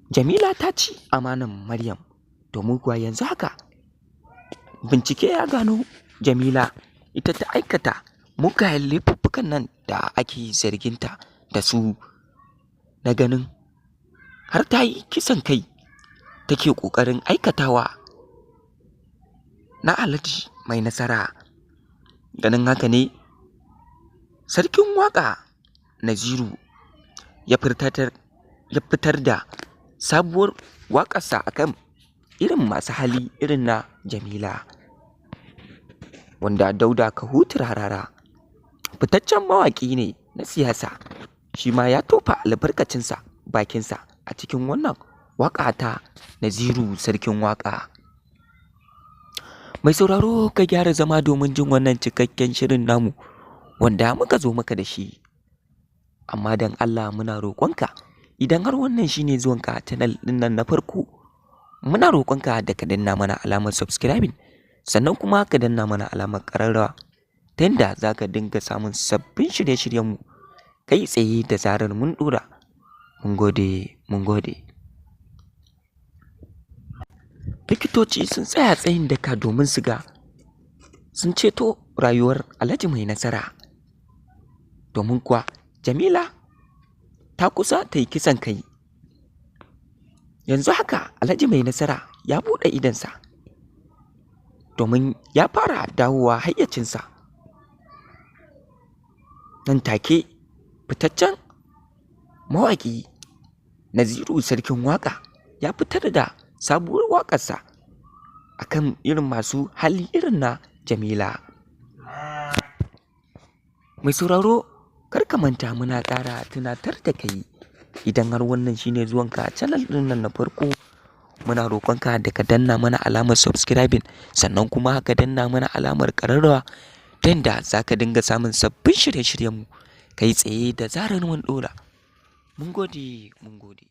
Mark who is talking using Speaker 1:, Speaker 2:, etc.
Speaker 1: Jamila ta ci amanan Maryam, domin kuwa yanzu haka bincike ya gano Jamila ita ta aikata mugayen laifuffukan nan da ake zarginta da su, na ganin har ta yi kisan kai take ƙoƙarin aikatawa na Alhaji Mai Nasara. Ganin haka ne Sarkin Waƙa Naziru ya fitar da sabuwar waƙarsa akan irin masu hali irin na Jamila, wanda Dauda Kahutu Rarara fitaccen mawaƙi ne na siyasa, shi ma ya tofa albarkacinsa bakinsa a cikin wannan waƙa ta Naziru Sarkin Waƙa. Mai sauraro, ka gyara zama domin jin wannan cikakken shirin namu wanda muka zo maka da shi. Amma don Allah muna roƙonka, idan har wannan shine zuwanka channel ɗin nan na farko, muna roƙonka da ka danna mana alamar subscribing, sannan kuma ka danna mana alamar ƙararrawa, ta yadda za ka dinga samun sabbin shirye-shiryenmu kai tsaye da zarar mun ɗora. Mun gode, mun gode. Likitoci sun tsaya tsayin daka domin su ga sun ceto rayuwar Alhaji Mai Nasara, domin kuwa Jamila ta kusa ta yi kisan kai. Yanzu haka Alhaji Mai Nasara ya buɗe idonsa domin ya fara dawowa hayyacinsa. Nan take fitaccen mawaƙi Naziru Sarkin Waƙa ya fitar da sabuwar waƙarsa akan irin masu hali irin na Jamila. Mai sauraro, kar ka manta, muna ƙara tunatar da kai, idan har wannan shine zuwanka channel ɗin nan na farko, muna roƙonka da ka danna mana alamar subscribing, sannan kuma ka danna mana alamar ƙararrawa, ta yadda za ka dinga samun sabbin shirye-shiryenmu kai tsaye da zarar mun ɗora. Mun gode, mun gode.